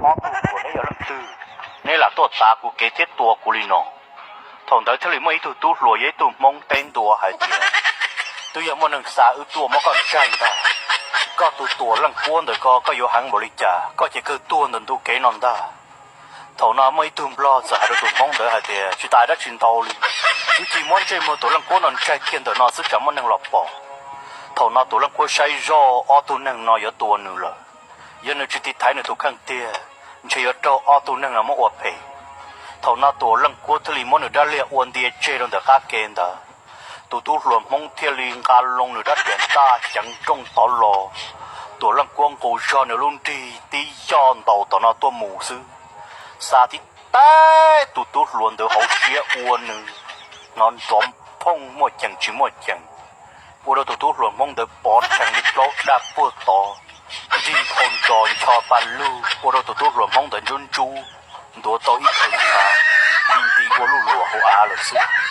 Ob tug hluas neb yog leej twg, neb lam tuaj tav kuv kev thiab tua kuv li no? Thaum ntawd thiaj li muaj ib tug tub hluas yog ib tug Hmoob teb ntua hais tias, twb yog muaj neeg xa wb tuaj muab koj ntsaig ntag. Koj tus Tuam Leej Kuab ntawd ko koj yuav heev npaum li cas, koj ces kawg tuag ntawm ntu kev no ntag. Thaum no muaj ib tug Nplog txawm hais rau tus Hmoob ntawd hais tias, tsis tas dab tsi ntau li, wb cia muab ntsej muag Tuam Leej Kuab no ntsaig kiag ntawm no xwb tsam muaj neeg los pom. Thaum no Tuam Leej Kuab saib zoj ob tug neeg no yuav tua nws lawm, yog nws tsis tiv thaiv nws tus kheej tiag, ntshe yuav raug ob tug neeg no muab ua phem. Thaum no Tuam Leej Kuab thiaj li muab nws rab liag ua ntia tseg rau ntawm qab ke ntawd. Tus tub hluas Hmoob thiaj li nqa loo nws rab riam ntaj ceev nrooj tod los, Tuam Leej Kuab nqus zog nws lub nrig tib yoj ntaus tom no tuaj mus xwb, xa tib teg tus tub hluas ntawd hauv siab ua nws hnov nrov phooj muaj ceem tsis muaj ceem, ua rau tus tub hluas Hmoob ntawd pov rhees li plaub daj puag tod, nrig nphau ntsos ncho pa lug ua rau tus tub hluas Hmoob ntawd ntsub ntsub, ntuav tau ib khaws ntshav, nti nti ua luj luas hauv av lawm xwb.